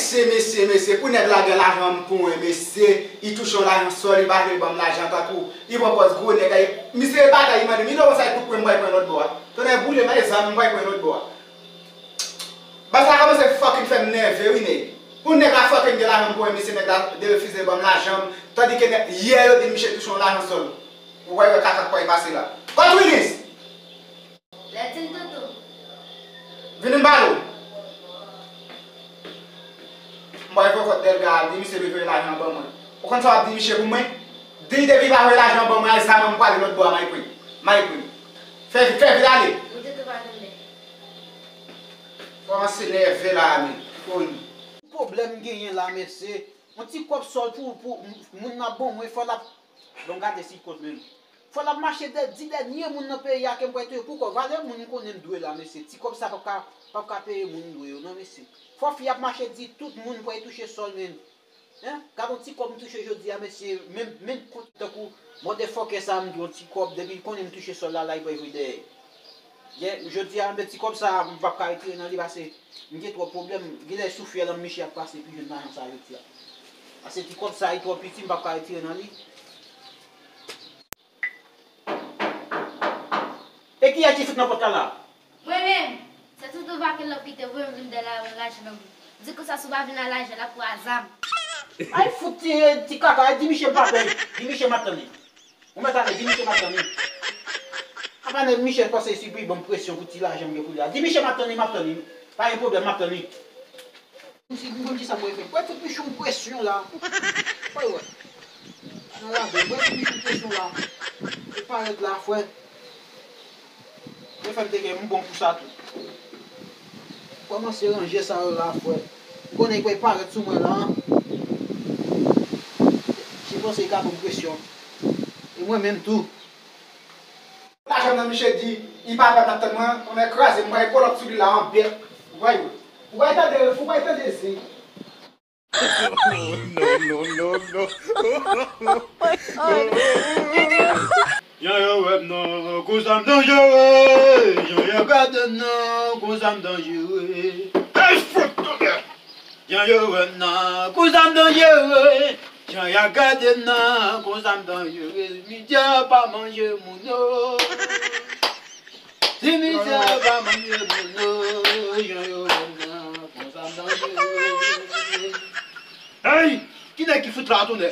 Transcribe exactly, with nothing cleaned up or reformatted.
Mesye, mesye, mesye, pou nèg la gen lajan pou mwen, mesye, li touche yon lajan sòl, li pa vle ban m lajan tankou, li pran pòz gwo nèg la, misye batay, li mande m, li lè konsa, li kout pwen, m pral pran lòt bò a. Tonnè boule m, ay zam, m pral pran lòt bò a. Baz la kòmanse fucking fè m nève, wi, nèg. Pou nèg la fucking gen lajan pou mwen, mesye, nèg la derefize ban m lajan, tandike nèg, yè yo di misye touche yon lajan sòl. Ou wè, wè kaka k pral pase la. Kòt Willis! Lè di m toutou. Vini m pale w. M pral voye kòt Dèlga al, di misye li voye lajan an ban mwen. Ou konn sa w ap di misye pou mwen? Di l depi li pa voye lajan an ban mwen, al zam an m prale lòt bò a, may pwen. May pwen. Fè vit, fè vit ale. M toutou pa tande. Kòmanse nève la, men. Foli. Pwoblèm m genyen la, mesye. Yon ti kòb sòl pou, pou moun nan ban mwen, fò l ap Bon, gade si kòb menm. Fò l ap mache dè, di dènye moun nan peyi a ke m pral touye. Poukò? Valè moun m konnen m dwe la, mesye. Ti kòb sa p ap ka, p ap ka peye moun m dwe yo, non, mesye. Fò fi ap mache di tout moun m pral touche sòl, men. Hein? Gade yon ti kòb m touche jodi a, mesye. Menm, menm kont tankou motherfucker sa, m di yon ti kòb. Depi l konnen m touche sòl la, la, li pral voye dèyè. Jodi a, men ti kòb sa, m p ap ka retire nan li, pase m gen twòp pwoblèm. Genlè sou fyèl an, misye ap pase pi jwenn lajan sa jodi a. Pase ti kòb sa, li twò piti, m p ap ka retire nan li. E kiyès ki fout nan pòt la la? Mwen menm! Se toutou vaken lòp ki te voye m vin dèyè la, lajan nan men m. Di konsa si w pa vin a lajan, l ap pran zam. Ay, fout ti, ti kaka, di misye m pa pè. Di misye m ap tann li. Ou mèt ale, di misye m ap tann li. Apa nèg misye panse si pou li ban m presyon pou ti lajan m gen pou li a. Di misye m ap tann li, m ap tann li. Pa gen pwoblèm, m ap tann li. M si m konn kisa mwen fè. Mwen fout misye yon presyon la. Mwen wè. Nan ladan, mwen fout misye yon presyon la. E parèt la, frè. Yo fè m te gen m bon pou sa tou. Kòmanse ranje sa yo la, frè. M konnen kwè parèt sou mwen la. Misye panse li ka ban m presyon. E mwen menm tou. Lajan nan misye di, li pa pè nan tann mwen, mwen kraze, m pral kolòk sou li la an bèt. Ou pral, ou pral tande, ou pral tande zen. No, no, no, no. Jan yo wè m nan, konsa m danjere. Jan yo gade m nan, konsa m danjere. Hey, fuck, tonè! Jan yo wè m nan, konsa m danjere. Jan yo gade m nan, konsa m danjere. Midyè pa manje moun, o. Ti mize pa manje moun, o, jan yo wè m nan, konsa m danjere. Hey! Ki nèg ki fout la, tonè?